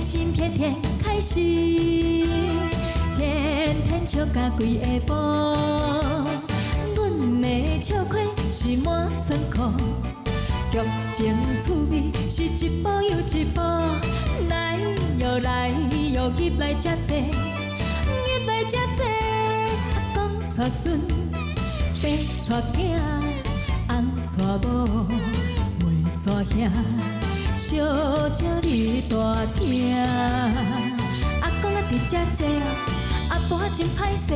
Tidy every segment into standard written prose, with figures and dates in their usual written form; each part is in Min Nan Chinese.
心，天天开心，天天笑甲规下晡。阮的笑亏是满仓库，剧情趣味是一步又一步。来哟来哟，入来遮济，入来遮济。阿公带孙，爸带囝，翁带某，妹带兄，相招你大厅。阿公啊伫遮坐，阿婆真歹势。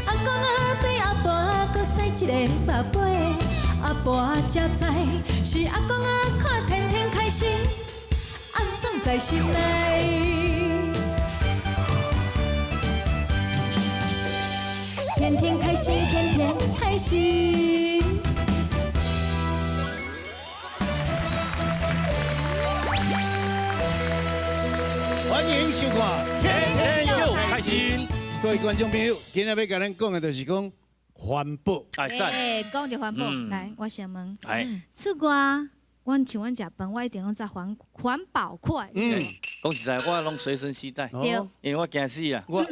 阿公啊对阿婆阁使一个目尾，阿婆才知是阿公啊看天天开心，暗爽在心内。天天开心，天天开心。欢迎收看《天天又开心》。各位观众朋友，今仔欲共咱讲的就是讲环保。哎，赞！欸，讲著环保，来，我先问。出外，阮像阮食饭，我一定拢扎环环保筷。讲实在，我拢随身携带，因为我惊死啦。我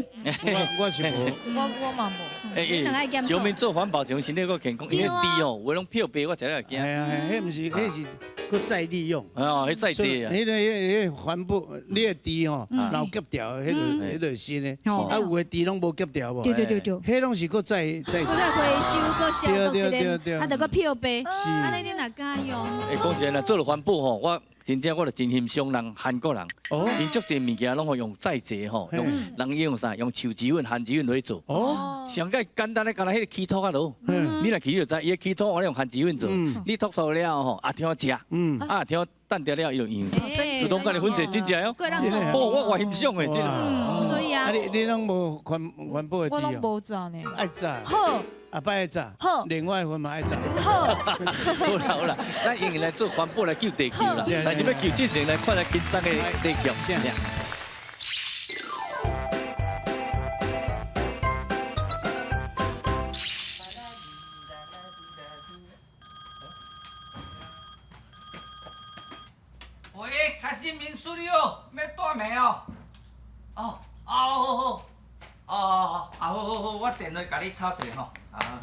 是无，我嘛无。你两爱检讨。上面做环保，像身体阁健康，因为猪哦，有的拢漂白，我实在会惊。系啊，彼毋是，彼是阁再利用。哦，彼再制啊。彼个、彼个环保，你的猪吼，若有夹掉，彼个新的。啊，有的猪拢无夹掉无？对对对对。彼拢是阁再再。阁回收，阁消毒一下，啊，著阁漂白。是。按呢你若敢用？欸，讲实在，若做了环保吼，我真正我就真欣赏人韩国人，𪜶足济物件拢予用再制吼，用人用啥？用树脂粉、番薯粉来做。哦。上盖简单的，干焦彼个起托仔落，你若去你就知，伊个起托我用番薯粉做，你托托了吼，啊听食，啊听等掉了伊就用，自动共你分解真正哦。哦，我偌欣赏的这种。所以啊。你拢无环环保的？我拢无扎呢。爱扎。好。阿伯爱扎，好，另外一份嘛爱扎。好，好啦好啦，咱用来做环保来救地球啦，但是欲救之前来看下轻松的地球。喂，开心民宿了，欲带名哦？哦，啊好好。哦哦哦，啊好好好，我电话共你抄一下吼，啊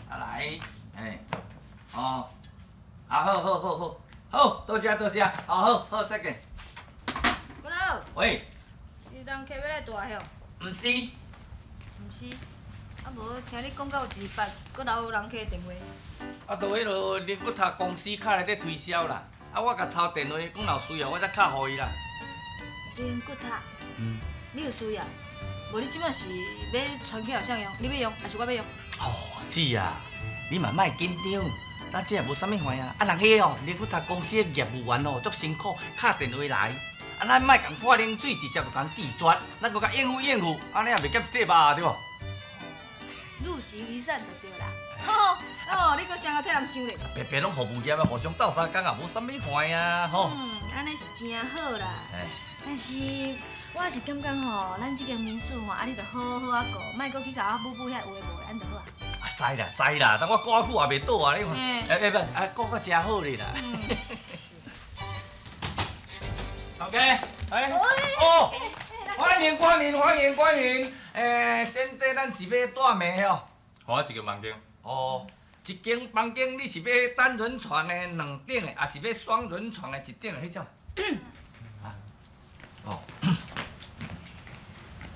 啊来，嘿，哦，啊好好好好，好，多谢多谢，啊好好再见。君老。喂。是人客欲来住吼？毋是。毋是，啊无听你讲到有一摆，阁留人客电话。啊，就彼落林骨头公司敲来咧推销啦，啊我共抄电话，讲若有需要我才敲予伊啦。林骨头。嗯。你有需要？无你这摆是欲传去予谁用？你欲用，还是我欲用？哦，姊啊，你嘛莫紧张，咱这也无啥物坏啊。啊，人彼哦，林骨头公司的业务员哦，足辛苦，敲电话来，啊，咱莫共泼冷水，直接就共拒绝，咱阁共应付应付，按呢也袂减一块肉对无？日行一善就对啦。好，哦，你阁真𠢕替人想咧。白白拢服务业啊，互相斗相共也无啥物坏啊，吼。嗯，按呢是真好啦。但是。我是感觉吼，咱这间民宿吼，啊你著好好仔顾，莫阁去共我补补遐有的无的，按就好啊。啊知啦知啦，但我顾较久也袂倒啊，你看。欸欸不，啊顾较诚好咧啦。OK，哎，哦，欢迎光临，欢迎光临。欸，先生，咱是欲住佗哦？予我一间房间。哦，一间房间，你是欲单人床的两顶的，抑是欲双人床的一顶的彼种？哦。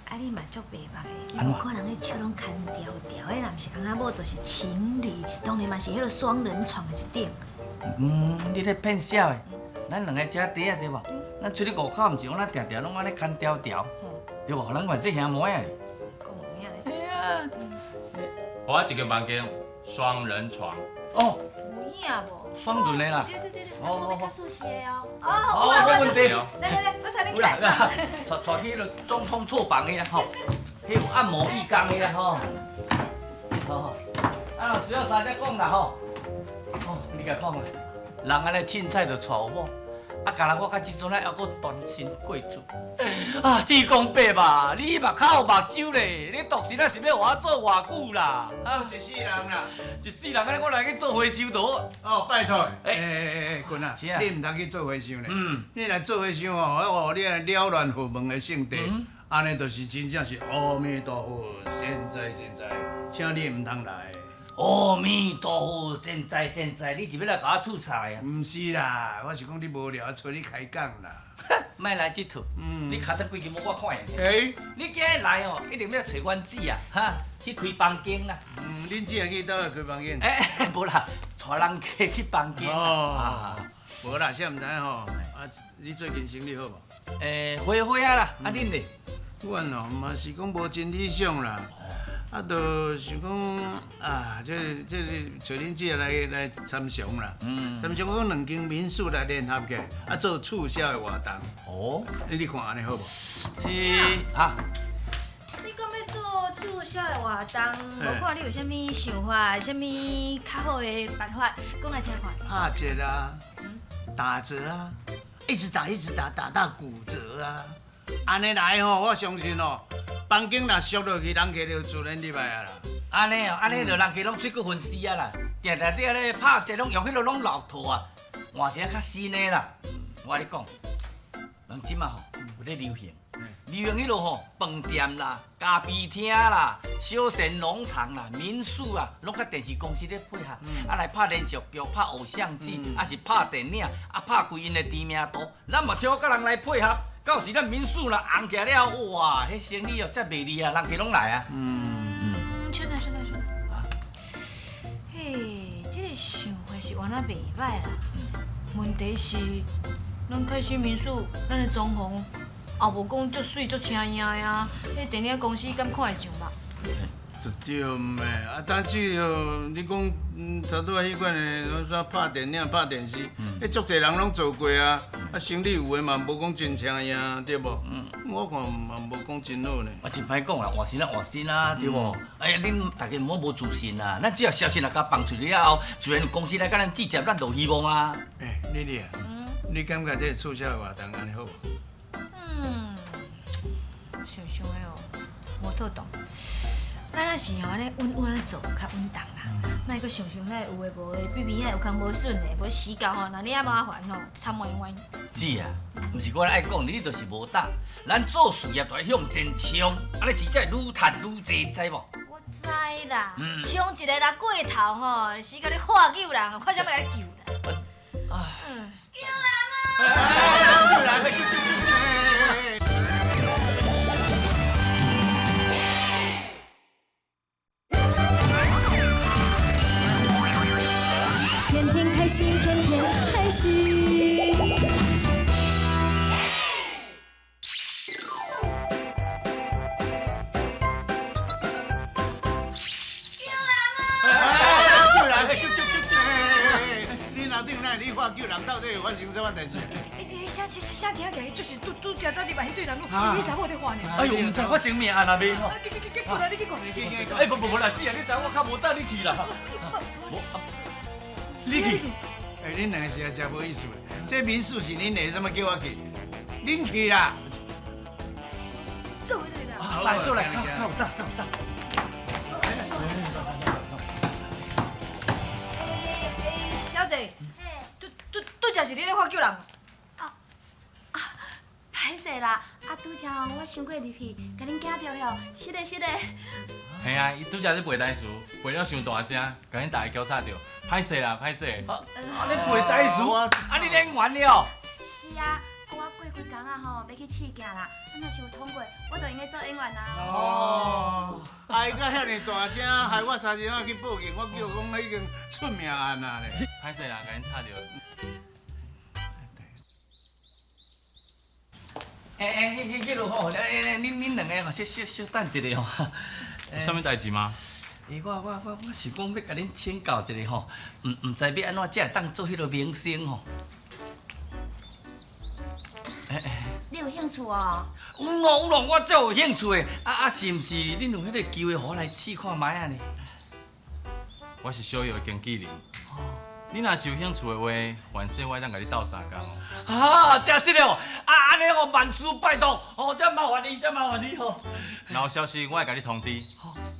啊，你嘛足白目的，你看人彼手拢牵条条，彼若毋是翁仔某就是情侣，当然嘛是彼个双人床的一顶。嗯，你咧骗痟的？咱两个遮底仔对无？咱出去外口毋是讲咱定定拢按呢牵条条，对无？咱原这兄妹啊。讲有影咧。哎呀，予我一间房间，双人床。哦。有影无？双人的啦。对对对对，哦，我欲较舒适的哦。哦，没问题。来来来，我带你去。有啦，带带去彼个总统套房的啦吼，彼有按摩浴缸的啦吼。好好，啊，若需要啥才讲啦吼。哦，你共讲啦，人按呢凊彩就娶某，啊，干焦我到这阵还阁单身贵族。啊，天公伯吧，你目口有目睭咧，你独身啊是欲予我做偌久啦？啊，一世人啦，一世人按呢，我来去做回收就好。哦，拜托。欸欸欸欸，君啊，你毋通去做和尚咧。你若做和尚吼，哦，你若扰乱佛门的圣地，按呢就是真正是阿弥陀佛，善哉善哉，请你毋通来。阿弥陀佛，善哉善哉，你是欲来共我吐槽啊？毋是啦，我是讲你无聊，揣你开讲啦。莫来这套，你尻川规气无我看会。欸，你今日来哦，一定欲揣阮姊啊，哈，去开房间啦。嗯，恁姊去佗位开房间？欸，无啦，带人客去房间。哦，无啦，啥毋知吼。啊，你最近生意好无？欸，花花啊啦，啊恁咧？阮哦嘛是讲无真理想啦。啊，就想讲啊，这揣恁姊来参详啦。参详讲两间民宿来联合起来，啊做促销的活动。哦，你看按呢好无？是啊。你讲欲做促销的活动，无看你有啥物想法，啥物较好的办法，讲来听看。拍折啊，打折啊，一直打一直打，打到骨折啊。按呢来吼，我相信哦，房间若俗落去，人客就自然入来啊啦。按呢哦，按呢就人客拢出去分尸啊啦，定定伫咧拍折拢用彼落拢老套啊，换一个较新的啦。我共你讲，人这马吼有咧流行，流行彼落吼饭店啦、咖啡厅啦、休闲农场啦、民宿啊，拢佮电视公司咧配合，啊来拍连续剧、拍偶像剧，啊是拍电影，啊拍规𪜶的知名度，咱嘛最好佮人来配合。到时咱民宿若红起来了，哇，彼生意哦，遮卖厉害，人客拢来啊。算啦算啦算啦。嘿，这个想法是原来袂䆀啦。问题是，咱开心民宿，咱的装潢也无讲足媠足请影的啊。彼电影公司敢看会上目？就对嘛，啊，但是哦，你讲，头拄仔彼款的，啥拍电影、拍电视，彼足济人拢做过啊，啊，生意有的嘛无讲真请影，对无？我看嘛无讲真好呢。啊，真歹讲啦，换新啊，换新啊，对无？哎呀，恁大家毋好无自信啦，咱只要消息若共放出了后，自然有公司来佮咱接接，咱就有希望啊。欸，丽丽啊，你感觉这个促销的活动按呢好无？想想的哦，无妥当。咱若是吼按呢稳稳按呢做，较稳当啦。莫阁想想彼有的无的，边边仔有空无顺的，无死到吼，若你遐麻烦吼，惨歪歪。姊啊，毋是我爱讲你，你就是无胆。咱做事业就爱向前冲，按呢钱才会愈趁愈济，知无？我知啦，冲一个人过头吼，死到你喝救人，看啥物来救啦。救人啊！救人！救救救！天天开心，天天开心。救人啊！救人！救救救救！你老顶来，你话救人到底有发生啥物代志？欸，啥啥啥听起来就是拄拄才走入来彼对男女，彼查某伫喊呢。哎呦，毋知发生命案啊未吼？去去去去，过来，你去看。哎，无无无啦，姊啊，你知我较无等你去啦。无。你去？哎，恁两个实在真无意思。这民宿是恁的，啥物叫我去？恁去啦。做来啦。啊，做来，较有胆，较有胆。欸，小姐，拄拄拄才是你咧喝救人？啊啊，歹势啦，啊拄才吼我伤过入去，共恁惊著吼，是的是的。嘿啊，伊拄才咧背台词，背了伤大声，共恁大家叫吵著，歹势啦，歹势。啊，你背台词，啊，你演员了？是啊，我过几工啊吼，欲去试镜啦，啊若是有通过，我就用得做演员啊。哦，哎，佮遐尔大声，害我差一点去报警，我叫讲已经出命案啊咧。歹势啦，共恁吵著。欸欸，彼彼落吼，欸欸，恁两个吼，小小小等一下吼。有啥物代志吗？欸，我是讲欲共恁请教一下吼，毋知欲按怎才会当做彼个明星吼？欸欸，你有兴趣哦？有咯有咯，我足有兴趣的。啊啊，是毋是恁有彼个机会，予我来试看觅仔呢？我是小叶的经纪人。你若是有兴趣的话，凡势我会当共你斗相共。啊，真实哦！啊，按呢哦，万事拜托，哦，遮麻烦你，遮麻烦你吼。若有消息，我会共你通知。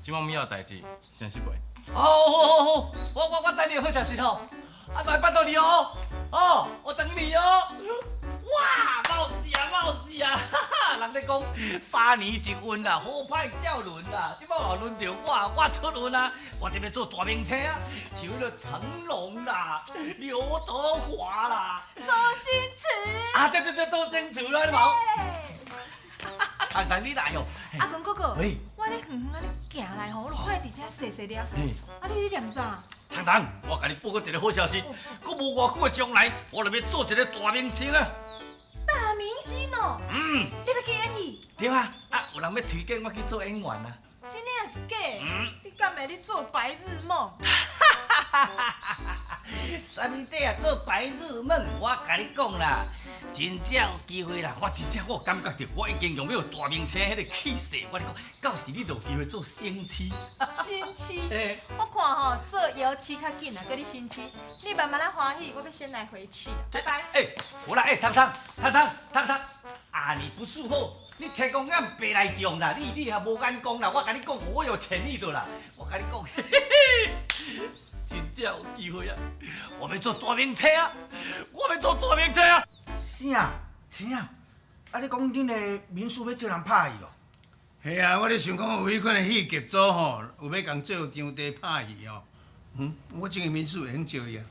这摆有代志，先失陪。好，好，好，好，我等你好消息吼。啊，来拜托你哦，哦。你哦。哇，冒死啊，冒死啊！哈哈，人咧讲三年一运啦，好歹才轮啦，这摆嘛轮著我，我出运啊，我这欲做大明星啊，像彼个成龙啦、刘德华啦、周星驰。啊，对对对，周星驰啦，你冇？糖糖你来哦。阿公哥哥，喂，我咧远远按呢行来吼，我就看你伫遮细细念。啊，你咧念啥？糖糖，我共你报告一个好消息，阁无偌久的将来，我就欲做一个大明星啊！大明星哦。嗯。你欲去演戏？对啊，啊，有人欲推荐我去做演员啊。真的抑是假的？你敢会咧做白日梦？啥物底啊，做白日梦？我共你讲啦，真正有机会啦！我真正我有感觉著，我已经拥有大明星彼个气势。我跟你讲，到时你就有机会做星星。星星？我看吼做摇鼠较紧啊，阁你星星，你慢慢仔欢喜，我欲先来回去。拜拜。欸，好啦，欸，糖糖，糖糖，糖糖，啊，你不是好，你天公暗白来将啦，你也无眼光啦。我共你讲，我有潜力的啦。我共你讲，嘿嘿嘿，真正有机会啊！我欲做大明星啊！我欲做大明星啊！啥？啥？啊！你讲恁的民宿欲借人拍戏哦？嘿啊，我咧想讲有彼款的戏剧组吼，有欲共借场地拍戏哦。嗯，我这个民宿会用借伊啊。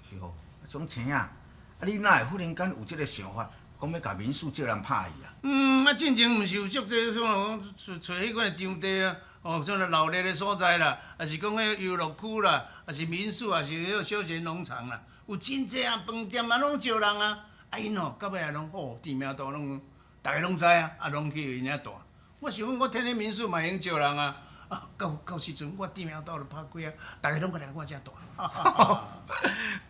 是哦，想请啊！啊，你哪会忽然间有这个想法，讲欲共民宿借人拍戏啊？嗯，啊，进前毋是有足济创讲揣揣彼款的场地啊，哦，创咧闹热的所在啦，抑是讲彼个游乐区啦，抑是民宿，抑是彼个休闲农场啦，有真济啊，饭店啊，拢招人啊。啊，𪜶吼到尾也拢好，知名度拢，逐家拢知啊，啊，拢去𪜶遐住。我想讲，我天天民宿嘛会用招人啊，啊，到到时阵我知名度就拍开啊，逐家拢过来我遮住。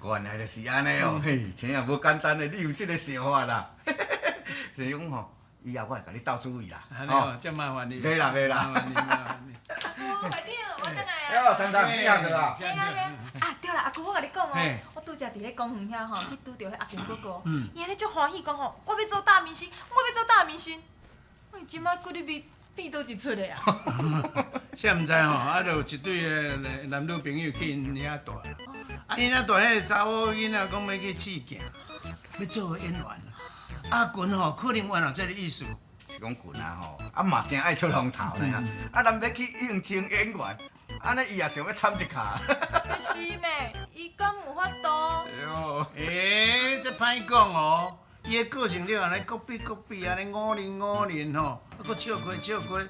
原来就是按呢哦，嘿，这也无简单的，你有这个想法啦。就是讲吼，以后我会共你斗主意啦。按呢哦，遮麻烦你。袂啦袂啦。麻烦你，麻烦你。阿姑，会长，我转来啊。哟，糖糖，你也去啊？嘿啊嘿啊！啊对啦，阿姑，我共你讲哦，我拄才伫彼公园遐吼，去拄著彼阿群哥哥，伊按呢足欢喜讲吼，我欲做大明星，我欲做大明星。伊这摆阁咧变变佗一出的啊？啥毋知吼，啊，就有一对的男女朋友去𪜶遐住，啊，𪜶遐住彼个查某囡仔讲欲去试镜，欲做演员。阿群吼，可能原有这个意思。是讲群啊吼，啊嘛真爱出风头呢，啊人欲去应征演员，按呢伊也想欲参一跤。就是咩，伊敢有法度？哟，欸，这歹讲哦，伊的个性了按呢搁比搁比，按呢五零五零吼，啊阁笑开笑开。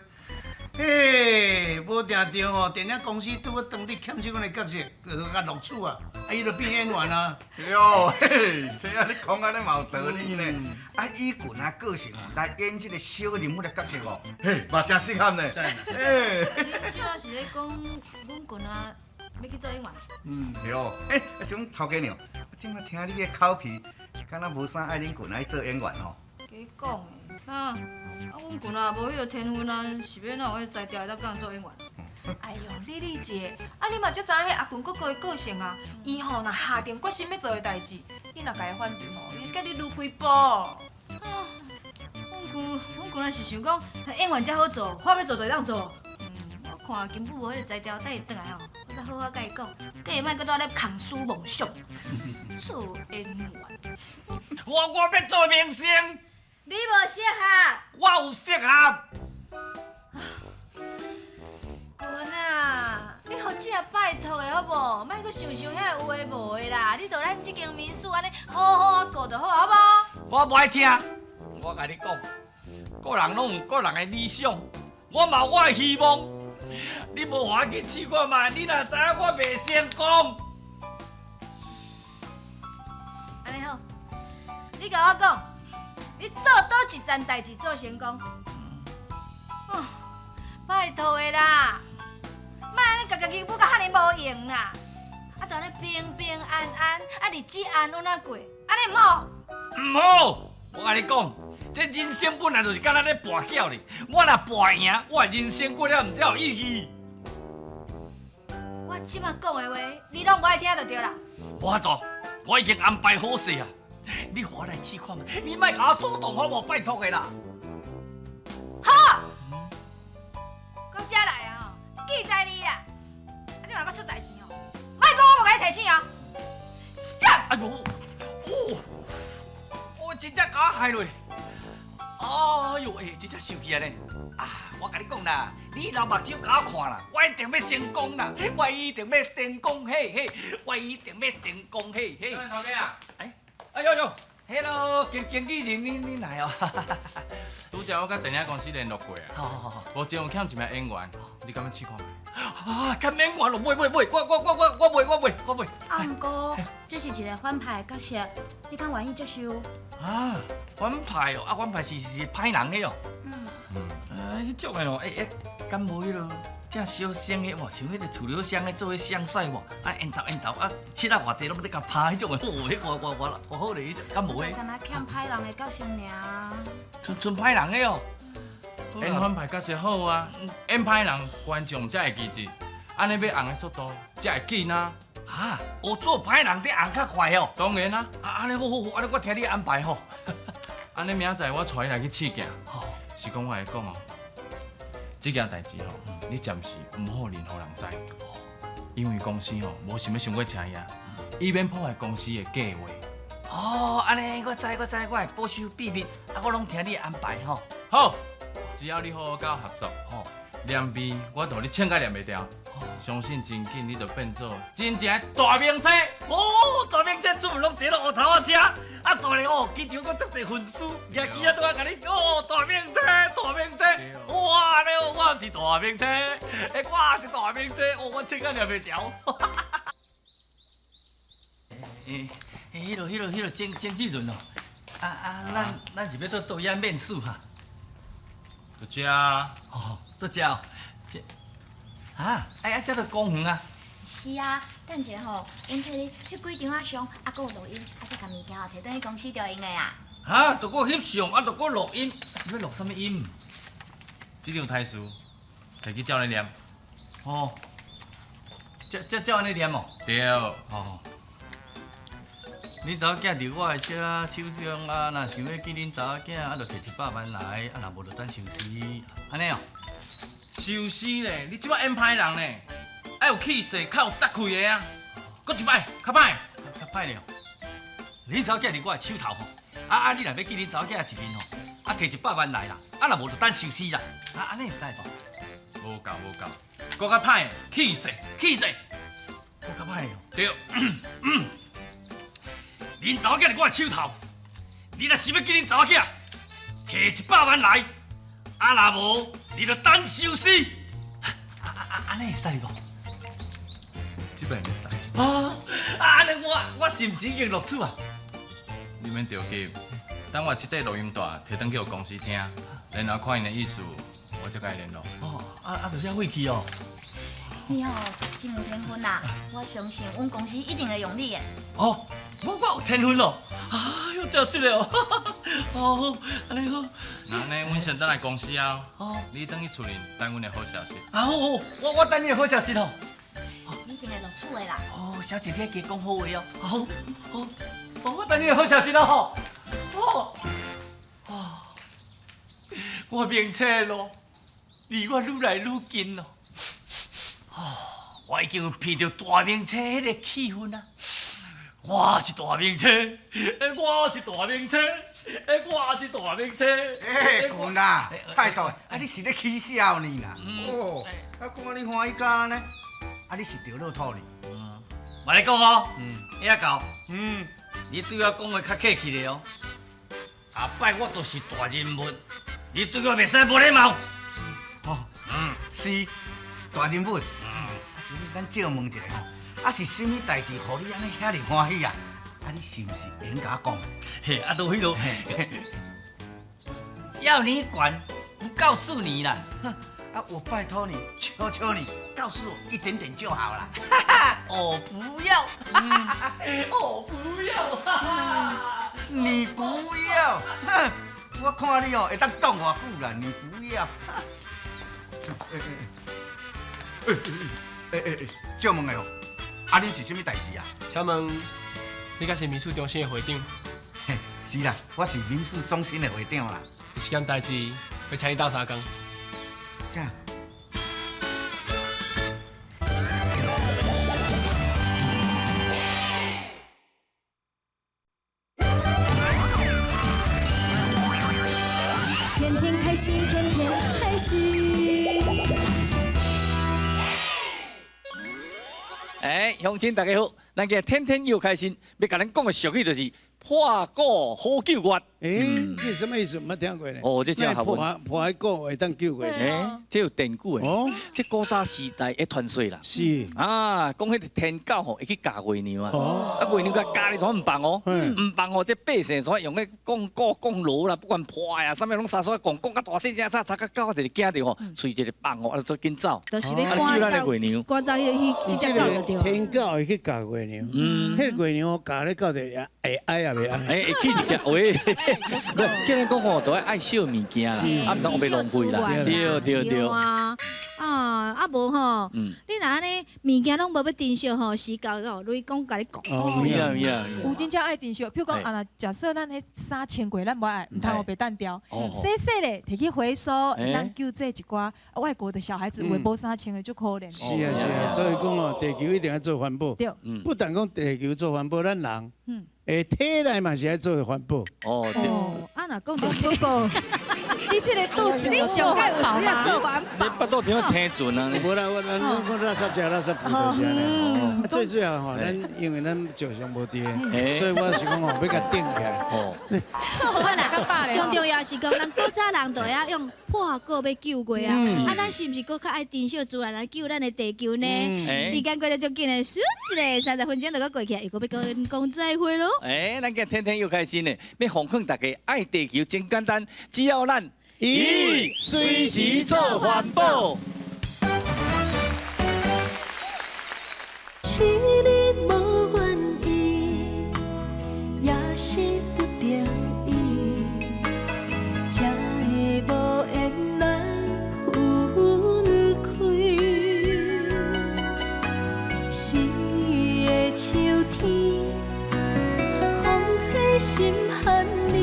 嘿，无定著吼，电影公司拄好当地欠这款的角色，就共录取啊，啊伊就变演员啊。哟嘿，这啊你讲按呢嘛有道理呢。啊，以群啊个性来演这个小人物的角色哦，嘿，嘛真适合呢。嘿，恁这是咧讲阮群啊欲去做演员？嗯，对哦。嘿，啊是讲头家娘，这摆听你的口气，敢若无啥爱恁群啊去做演员吼。假讲的，啊啊，阮群啊无彼个天分啊，是欲哪有彼个才调会当共人做演员？哎哟，丽丽姐，啊你嘛足知影彼阿群哥哥的个性啊，伊吼若下定决心欲做的代志，你若共伊反对吼，伊会共你撸规步。啊，阮群阮群啊是想讲演员才好做，话欲做就会当做。嗯，我看根本无彼个才调，等伊转来吼，我再好好共伊讲，叫伊莫阁蹛咧空思梦想。做演员，我欲做明星。你无适合。我有适合。群啊，你予姊仔拜托的好无？莫阁想想遐有的无的啦，你就咱这间民宿按呢好好啊顾就好，好无？我无爱听，我共你讲，各人拢有各人的理想，我嘛有我的希望。你无予我去试看觅，你若知影我袂成功。按呢好，你共我讲，你做佗一件代志做成功？哦，拜托的啦，莫按呢共家己舞甲遐尔无用啦，啊，就按呢平平安安，啊日子安稳仔过，按呢毋好？毋好，我共你讲，这人生本来就是敢若咧跋筊咧，我若跋赢，我的人生过了毋才有意义。我这马讲的话，你拢无爱听就对啦。无法度，我已经安排好势啊！你予我来试看觅，你莫共我阻挡好无？拜托的啦。好，讲这来啊吼，记在你啦。啊，这马阁出代志吼，莫讲我无共你提醒哦。哎呦，哦，我真正共我害落。哎呦，欸，真正生气啊呢！啊，我共你讲啦，你流目睭共我看啦，我一定欲成功啦，我一定欲成功，嘿嘿，我一定欲成功，嘿嘿。头家啊！哎，哎呦呦，彼啰经纪人，你来哦。拄才我佮电影公司联络过啊。好好好。目前有欠一名演员，你敢欲试看觅？啊，欠演员咯，袂袂袂，我袂我袂我袂。啊，毋过这是一个反派的角色，你敢愿意接受？啊，反派哦，啊反派是歹人的哦。嗯。啊，彼种的哦，欸欸，敢无彼啰遮小生的哇，像彼个楚留香咧做彼香帅无？啊，缘投缘投啊，七仔偌济拢咧共拍彼种的，哦，彼我好咧，彼种敢无彼？敢若欠歹人的角色尔。賰歹人的哦。演反派角色好啊，演歹人观众才会记得，按呢欲红的速度才会紧啊。啊，学做歹人得红较快哦。当然啦。啊，按呢好好好，按呢我听你安排吼。按呢明仔载我带你来去试镜。是讲我会讲哦，这件代志吼，你暂时毋好任何人知，因为公司吼无想欲伤过车呀，以免破坏公司的计划。哦，按呢我知我知，我会保守秘密，啊，我拢听你安排吼。好，只要你好好佮我合作，吼，念秘我就予你穿甲念袂牢，相信真紧你就变做真正的大明星。哦，大明星出门拢坐落乌头仔车，啊，煞咧哦，机场阁足济粉丝，举旗仔都爱共你哦，大明星，大明星，哇咧，我是大明星，欸，我是大明星，哦，我穿甲念袂牢。欸欸，彼啰经纪人哦，啊啊，咱是欲佗佗位面试哈？伫遮啊。哦，伫遮哦，这，啊，哎啊，这著公园啊。是啊，等一下吼，阮替你翕几张仔相，啊，阁有录音，啊，才共物件吼提转去公司就用的啊。哈，著阁翕相，啊，著阁录音，啊是欲录啥物音？这张台词，提去照咧念。哦，这按呢念哦。对。哦。恁查某囝伫我的车手中啊，若想欲见恁查某囝，啊，就提100万来，啊，若无就等收尸，按呢哦。收尸咧，你这摆演歹人咧，爱有气势，较有杀气的啊。阁一摆，较歹。较歹咧。恁查某囝伫我的手头吼，啊啊，你若欲见恁查某囝一面吼，啊，提100万来啦，啊，若无就等收尸啦，啊，按呢会使无？无够，无够，阁较歹，气势，气势，阁较歹哦。对。恁查某囝伫我的手头，你若想欲见恁查某囝，提100万来，啊若无，你就等收尸。啊啊，按呢会使无？这摆袂使。啊，按呢我是毋是已经录取啊？你免著急，等我这块录音带提转去予公司听，然后看𪜶的意思，我才共伊联络。哦，啊啊，就遐费气哦。你吼真有天分啦，我相信阮公司一定会用你的。哦，我有天分咯！哎哟，真实的哦！哦，按呢好。那按呢，阮先转来公司啊。哦。你转去厝里等阮的好消息。啊好好，我等你的好消息哦。你一定会录取的啦。哦，小姐，你爱加讲好话哦。好，好，我等你的好消息咯。哦，哦，我明星咯，离我愈来愈近咯。哦，我已经有闻著大明星彼个气氛啊！我是大明星，我是大明星，我是大明星。欸，群啊，态度，啊你是咧起痟呢啦？哦，啊看你欢喜甲按呢，啊你是中乐透呢？我来讲哦，遐狗，你对我讲话较客气咧哦。下摆我就是大人物，你对我袂使无礼貌。哦，是大人物。啊是咱借问一下吼，啊是啥物代志，予你按呢遐尔欢喜啊？啊你是毋是会用共我讲？嘿，啊都彼啰，要你管，不告诉你啦。啊我拜托你，求求你，告诉我一点点就好了。我不要，我不要，你不要，哼，我看你哦，会当挡偌久啦，你不要。欸欸欸，借问的哦，啊，恁是啥物代志啊？请问你敢是民宿中心的会长？嘿，是啦，我是民宿中心的会长啦。有一件代志欲请你斗相共。啥？天天開心，天天開心。哎，鄉親大家好，咱今日天天又開心，欲共咱講的俗語就是破鼓好救月。欸，這是什麼意思？毋捌聽過呢。哦，這真學問。破破鼓會當救月。欸，這有典故的。哦。這古早時代的傳說啦。是。啊，講彼個天狗吼會去咬月娘啊。哦。啊，月娘共咬咧，怎毋放哦？毋放哦，這百姓怎用彼講鼓講鑼啦，不管破呀，啥物攏沙沙講，講甲大細聲，吵吵甲狗一個驚著吼，揣一個放哦，啊，就緊走。就是欲趕走趕走彼个彼這隻狗就對。天狗會去咬月娘。嗯。彼個月娘咬咧到底會愛抑袂愛？欸，會起一隻喂。不，既然講吼，都愛愛惜物件啦，啊，毋通白浪費啦，對對對。啊啊無吼，你若按呢物件攏無欲珍惜吼，時到哦，雷公共你講。哦，有影有影。有真正愛珍惜，譬如講啊，若假設咱彼衫穿過，咱無愛，毋通予白單掉，洗洗咧，提去回收，咱救濟一寡外國的小孩子，有的無衫穿的足可憐。是啊是啊，所以講哦，地球一定愛做環保。對。不但講地球做環保，咱人。欸，體內嘛是愛做環保。哦，對。啊，若講著嗰個，你這个肚子，你上蓋有需要做環保。你腹肚挺聽準啊？無啦，我咱我垃圾食垃圾就是按呢。最主要吼，咱因為咱石像無佇，所以我是講吼，欲共頂起來。哦。好啦，上重要是講，咱古早人就會曉用破鼓欲救月啊。啊，咱是毋是閣較愛珍惜資源來救咱的地球呢？時間過得足緊的，倏一下30分鐘就閣過去，又閣欲共恁講再會囉。欸，咱今日天天又開心呢，欲奉勸大家愛地球真簡單，只要咱一隨時做環保。是你無願意，也是不得已，才會無緣來分開。四个秋天，風吹心寒冷，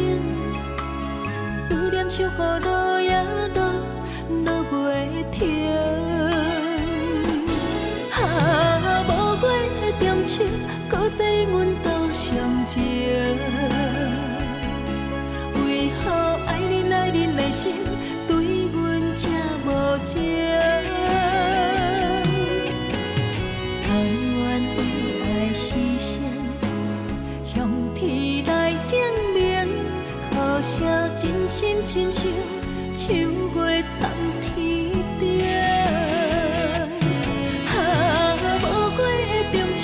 思念像雨落呀落，落袂停。啊，無月的中秋，搁再阮多傷情。為何愛恁愛恁的心，對阮這無情？甘願為愛犧牲，向天來證明，可惜真心親像秋月藏天頂。啊，無月的中秋，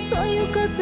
怎樣閣再